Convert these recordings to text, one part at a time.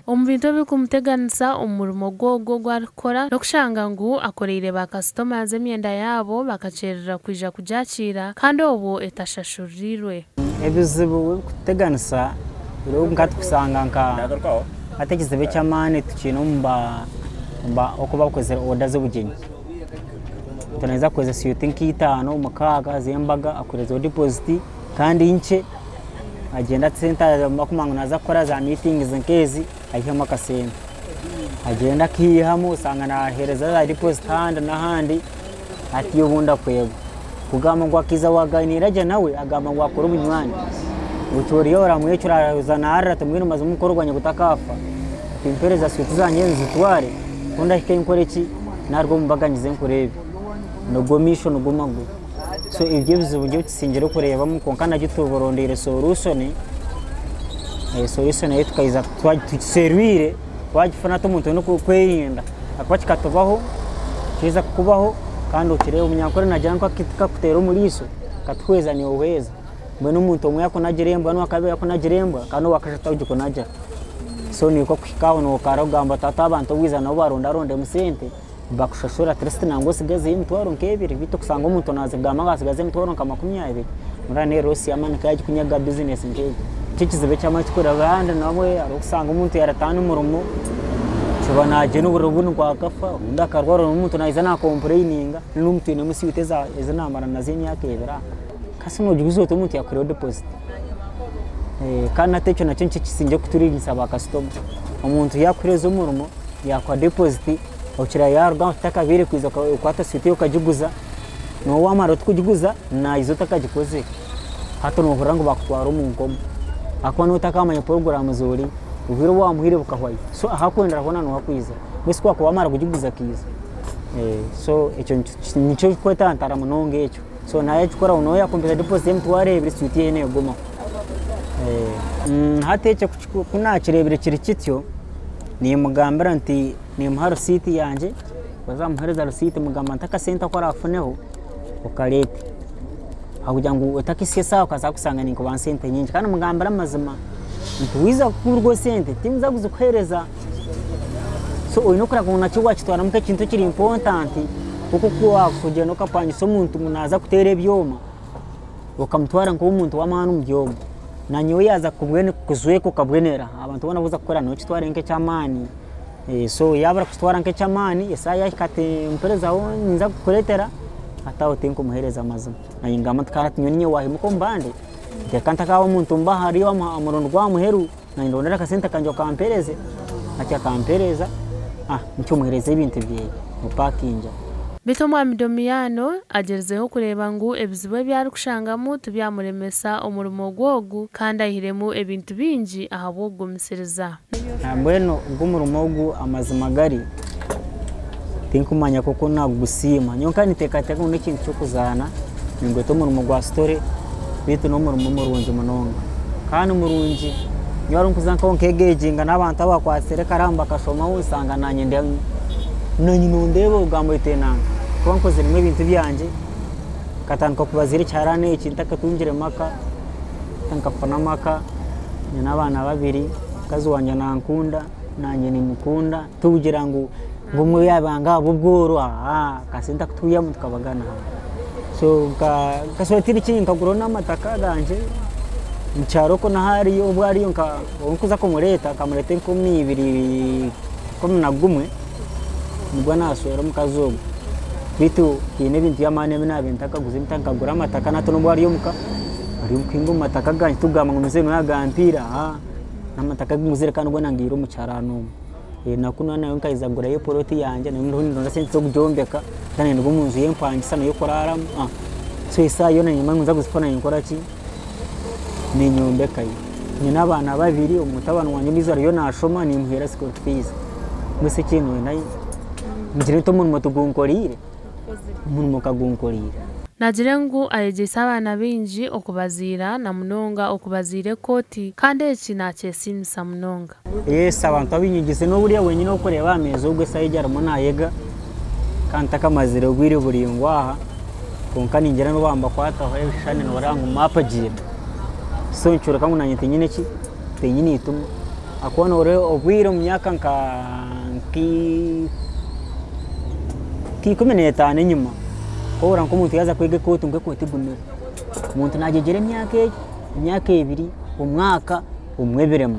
Omu bintu ebirikumuteganisa omu murimo gwe ogu ogu arikukora n'okushanga ngu akoreire baakasitoma emyenda yaabo bakakyerererwa kwija kugyakiira kandi obwo etashashuriirwe. Ebizibu ebirikututeganisa biri nka tukusanga nka hati ekizibu eky'amaani tukiine omu oku bakukozire oda z'obugyenyi. Omuntu naija kukozesa swiiti nka itaano, mukaaga z'embaga akuheerezeho dipoziti kandi nkye. Agyenda sente akumanya ngu naaza kukora za miitingi nk'ezi aihemu akasente. Agyenda akaihamu oshanga naaheereza za dipoziti ahandi n'ahandi hati obundi akwebwa. Kugamba ngu akaija waagaaniira gye nawe agamba ngu akore obunywani, otyo oriyo oramwecura araza naarira ati mbwenu mazima omukoro gwangye gutakaafa, ati mpeereza swiiti zangye nzitware ku ndahika nkore ki, naaruga omu mbaga ngize nkureebe. Nigo maisho nigo maguru. So ebyo ebizibu nibyo tusingire kureebamu kwonka nabyo tubirondeire solution, solution ei tukaija tugiserwire twagifuna hati omuntu oine kwerinda ahakuba kikatubaho, kiheza kukubaho kandi okireeba omunyankore naagira ngu akati kakuteera omu riisho katuhweza noohweza, mbwenu omuntu omwe yakunagira embwa n'owakabiri yakunagira embwa kandi n'owakashatu tagikunagira, so nikwo kuhika aho nookara ogamba oti hati abantu obu waija nabo barondarondemu sente. Nibakushashura at least nangwa otsigazeyo emitwaro nk'ebiri beitu kushanga omuntu nazigamba ngu atsigaze emitwaro nka 20 noreeba ne loss y'amaani ekaba yagikunyaga bizinesi nk'egyo. Nikyo ekizibu eky'amaani ekirikureeba kandi nabwe hariho okusanga omuntu yaarataana omurimo kiba nagyenda oburiro obundi ngu akafa obundi akarwara omuntu naija nakompureyininga n'omuntu oinemu sente ezi naamara nazo emyaka ebiri aha kasi nogiguza ota omuntu yaakuhaireho dipoziti kandi hati ekyo nakyo nikyo ekisingire kuturiinisa bakasitoma. Omuntu yaakuheereza omurimo yaakuha dipoziti Okira yaaruga aho tutakabaire kwija kukwata swiiti okagiguza, nyowe waamara oti kugiguza naija otakagikozire. Hati noohurira ngu baakutwara omu nkomo ahakuba niiwe otakamanya puroguraamu zoori, obwire obu waamuhaire bukahwayo. So ahu akwendera hoona niho akwija. Mbwenu ku waakuba waamara kugiguza akaija. So ekyo nikyo orikwetantara munonga ekyo. So naayekikora nyowe yaakumpiisa dipoziti y'emitwaro ebiri swiiti ye neegumaho. Hati ekyo ku naakireebire kiri kityo, nimugambira nti Nimuha risiiti yangye, kuza muheereza risiiti mugamba nti akasente aku oraafuneho okareete ahabw'okugira ngu otakahitsya esaaha okaza kushanga ninkubaha sente nyingi kandi mugambire amazima nti waaza kuburwa esente tinza kuzikuheereza so oine kureba ngu nakyo waakitwaramu nk'ekintu ekiri important nk'oku waakugyenda okapangisa omuntu ngu naaza kuteera ebyoma. Okamutwara nk'omuntu w'amaani omuri obwo, nanyowe yaaza kukujweka okabonera, abantu boona abu orikuza kukora nokitwara nk'eky'amaani. So yaaba arikukitwara nk'eky'amaani, eshaaha yaahika ati mperezaho ninza kukureetera, hati aho tinkumuheereza mazima. Naanye ningamba nti kare nyowe niinye waahemuka omu bandi, reka ntakaaba omuntu mba ahari aha murundi gw'aha muheru, naanye ndondere akasente kangye okampeereze, hati akampeereza, nikyo muheereza ebintu byeye, mupakinga. Beitu Omwami Domiano agyerizeho kureeba ngu ebizibu ebi arikushangamu tibyamuremesa omurimo gwe ogu kandi aihiremu ebintu bingi ahabw'okugumisiriza. Mbwenu ogu omurimo ogu amazima gari tinkumanya nk'oku nagusiima. Nyowe nkaba ninteekateeka ngu n'ekintu ky'okuzaana ningweta omurimo gwa sitore beitu n'omurimo murungi munonga. Kandi murungi nyowe ahu ndikuza nkeegyinga n'abantu abakwatsire ekaraamu bakashomaho nshanga naanye ndi Nanye nondeeba ogamba oti enanga kuba nkoziremu ebintu byangye, nkatandika kubaziira ekiharani eki ntakatungire maka, nkafuna amaka, nyine abaana babiri, omukazi wangye nankunda, nanye nimukunda, tikugira ngu omwe yabanga ahabw'obworo aaha, akasente aku twihamu tukabagana. So nkashaba tihaine ekindi nkaguraho n'amataka gangye, omu kyaro okwo naho hariyo obu hariyo nka obu nkuza kumureeta nkamureeta enkumi ibiri 11 nibwo naashwera omukazi ogwo. Beitu haine ebintu by'amaani ebi naabaire ntakaguze nkagura amataka na hati n'obu ari omuka, ari kuhinga omu mataka gangye tikugamba ngu muzeeyi niwe yaagampiire aaha, n'amataka agu nguzire kandi goona ngiire omu kiharani omwo. Na kunu nayo nkaija kugurayo poloti yangye nayo ndiho nindonda sente z'okugyombeka kandi ninduga omu nju y'empangisa nayo kuraaramu, so esaaha yoona nimba ninza kuzifuna ninkora ki? Ninyombekayo. Nyine abaana babiri, omutabani wangye ondiijo ariyo naashoma nimuheera school fees. Mbwenu shi ekindi noyenda ngire nta omurimo tigunkoriire? Omurimo ka gunkoriire. Naagira ngu ayegyeise abaana baingi okubaziira na munonga okubaziira ekooti kandi eki naakyesiimisa munonga. Yes abantu abu nyegyese n'oburiya bwenyine orikureeba aha meeza ogwo esaaha egi arimu naayega kandi takamazire obwire buraingwa aha kwonka ningira n'obu bambakwataho ebishushani nooreeba ngu maapu agiine. So nikyoreka ngu naanye tinyine ki? Tinyine eitumo ahakuba noreeba obwire omu myaka nka nka 15 enyima, ohurira nk'omuntu yaaza kwega ekooti ngu ekooti egumire. Omuntu nagyegyera emyaka egi, emyaka 2, omwaka, obumwe ebirema.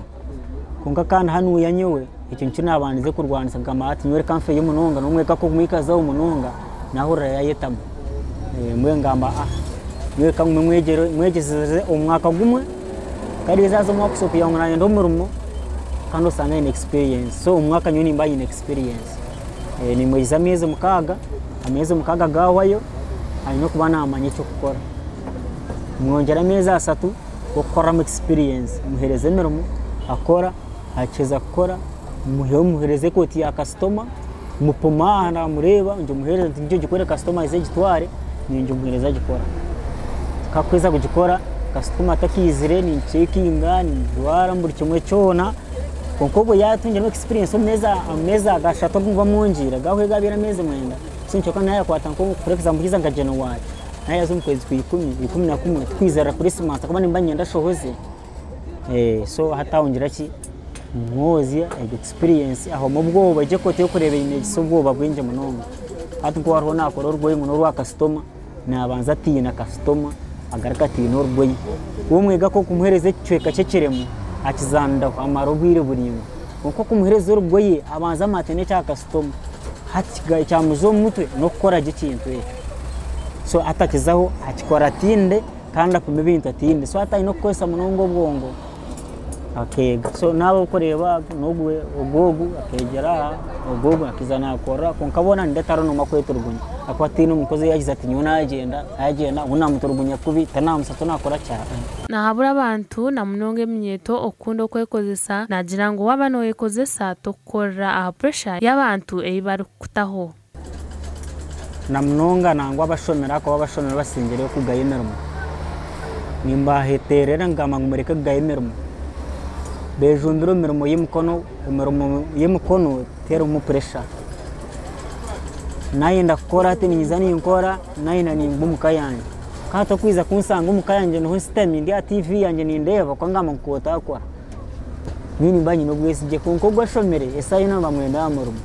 Kwonka kandi hanuya nyowe ekyo nikyo nabandize kurwanisa kugamba hati nyowe reka nfeyo munonga nomweka kumwikazaho munonga nahurira yayetama. Mbwenu ngamba nyowe reka ngume mwegyeseze omwaka gumwe kare haza omwaka ogukuza kugira ngu nayenda omurimo kandi osanga ayine experience. So omwaka nyowe nimba nyine experience. Nimwegyesa ameezi 6, ameezi 6 gahwayo ayine okuba namanya ekyokukora. Mwongyera ameezi 3 g'okukoramu experience, muhereza emirimo akora, akiheza kukora muhereza ekooti ya kasitoma, mupima aha namureeba ngimuhereza nti ngigyo gikore kasitoma aze agitware, ningimuhereza agikora. Ku akuheza kugikora kasitoma atakiizire ninchekinga, nindwara buri kimwe kyona, kwonka obwo yatungiremu experience omu meezi ago 3 agu bamwongiire gahwaire gabaire ameezi 9, so nikyo nayakwata nko for example hiza nka January, nayaza omu kwezi kwa ikumi, 11 tukwizirira Christmas ahakuba nimba niinyenda ashohoze, so hati aho ngira ki, mwozya egyo experience ahwamu obwoba, egyo ekooti orikureeba eine obwoba bwingi munonga. Hati nka hariho nakora orugoye ngu norwa kasitoma, nabanza atiina kasitoma agaruka atiina orugoye. Wamwega nk'okumuheereza ekicweka ky'ekiremo akizaniraho amara obwire buraingwa. Kwonka okumuheereza orugoye abanza amate n'ekya kasitoma, hati kyamuza omu mutwe n'okukora gye ekintu ekyo. So hati akizaho akikora atinde kandi apima ebintu atinde. So hati aine okukozesa munonga obwongo akeega. So naaba orikureeba n'ogu ogu akeegyera aha, ogu akiza nakora kwonka boona nindeeba tihariho n'omwe akweturugunya ahakuba tihaine omukozi oyagize ati nyowe nagyenda, nagyenda ngu namuturugunya kubi tanamusasa nakora ki. Nahabura abantu na munonga eminyeeto okukunda okwekozesa, naagira ngu waaba nooyekozesa tokukorera aha pressure y'abantu ei barikukutaho. Na munonga nangwa abashomire ahakuba abashomire basingireyo kugaya emirimo. Nimbaheterera ngamba ngu mureke kugaya emirimo. Bejumbire omu mirimo y'emikono, emirimo y'emikono terimu pressure. Nayenda kukora hati niinyija ninkora, nayenda ninguma omuka yangye. Kandi tokwiza kunsanga omuka yangye niho nsitami ndi aha TV yangye nindeeba okangamba ngu kotakora. Nyowe nimba nyine obwesigye kwonka ogu ashomire esaaha yoona nibamwenda aha murimo.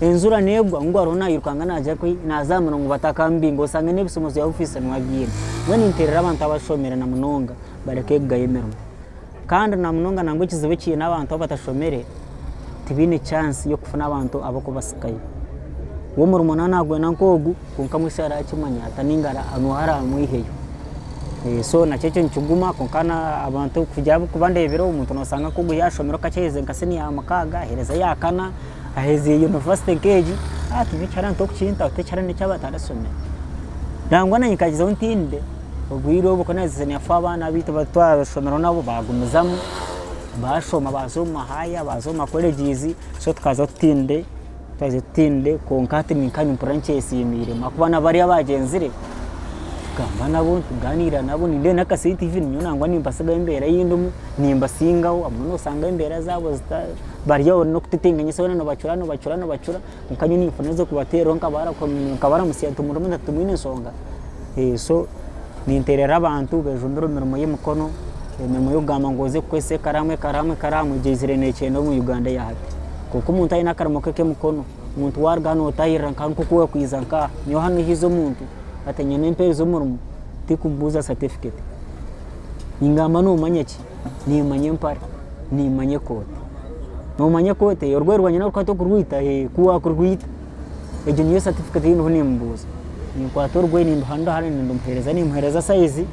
Enjura negwa ngu hariho nayirukanga nagya naza aha murimo ngu batakambinga osange n'ebishomo bya ofiisi niwe abiine. Mbwenu ninteerera abantu abashomire na munonga bareke kugaya emirimo. Kandi na munonga nangwa ekizibu ekiine abantu abatashomire tibaine chance y'okufuna abantu ab'okubasikayo. Omurimo naaba nagwenda nk'ogu kwonka mbwenu shi arakimanya ata ninga nooha aramwiheyo. So nakyo ekyo nikiguma kwonka abantu kugira kuba ndeebire omuntu noosanga nk'ogu yashomire okakyaherize nka siniya ya 6 ahereza eya 4, aherize yunivasite nk'egi, hati nyowe ekiharani tokukintaho ekiharani n'ekyabatarashomire. Nangwa nanye nkagizaho ntinde, obwire obu ku naagize siniya 4 abaana biitu twashomireho nabo bagumizamu, bashoma baaza omu mahaya, baaza omu macolleges, so tukaza tutinde, twaza tutinde kwonka hati ninka nimpurira nkyesiimiire ahakuba na bariya abagyenzire tugamba nabo, tugaaniira nabo, nindeeba n'akasente even nyowe nangwa nimbasigaho embeera ei ndimu nimbasingaho, abamwe noosanga embeera zaabo bari aho n'okutetenganyisa boona nibacura nibacura nibacura kwonka nyowe ninfuna ez'okubateeraho nkabaramutsya nti murimu timwine enshonga. So ninteerera abantu bejumbire omu mirimo y'emikono, emirimo y'okugamba ngu oze kukozesa ekaraamu ekaraamu ekaraamu egyeizire nekyenda omu Uganda eya hati. Kwonka omuntu aine akarimo ke k'emikono, omuntu waaruga hanu otahirira nk'oku wakwiza nk'aha, nyowe hanu hiiza omuntu ati nyine empeereza omurimo tikumbuuza certificate. Ningamba noomanya ki? Nimanya empare, nimanya ekooti. Noomanya ekooti? Orugoye rwangye norukwata okurwita? Ku wakurwita egyo niyo certificate ei ndiho nimbuuza. Ninkwata orugoye ninduhanura hanu nindumuheereza nimuheereza size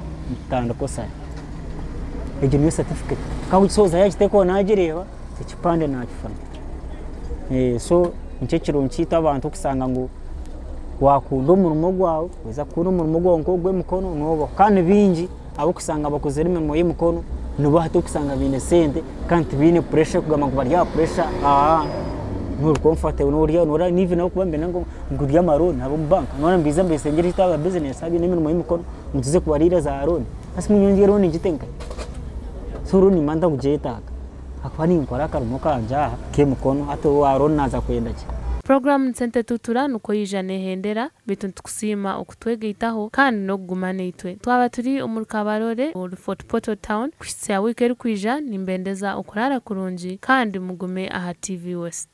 ntandika osara. Egyo niyo certificate. Kandi kugisohoza yagiteekaho nagireeba ekipande nakifuna. So nikyo kirungi kyaitu abantu okusanga ngu wakunda omurimo gwawe, waheza kukunda omurimo gwawe nk'ogw'emikono noobaho. Kandi baingi abokusanga bakozire emirimo y'emikono nibo hati orikusanga baine sente kandi tibaine pressure y'okugamba ngu bari aha pressure noori comfortable noorya even ahabw'okuba nibenda ngu ndye amarooni ab'omu banka noona nibaija nibesengyera itwe aba bizinesi abaine emirimo y'emikono ngu tuze kubariira za looni. Hati nyowe ndye looni ngite nkahi? So looni nimba ntakugyetaaga ahakuba ninkora akarimo kangye aha k'emikono hati owa looni naaza kwenda ki? Puroguraamu ni Sente Tutura nikwo yaija neehendera, beitu nitukusiima okutwegaitaho kandi n'okuguma naitwe. Twaba turi omuri Kabarole omuri Fort Portal Town kuhitsya wiiki erikwija nimbendeza okuraara kurungi kandi mugume aha TV West.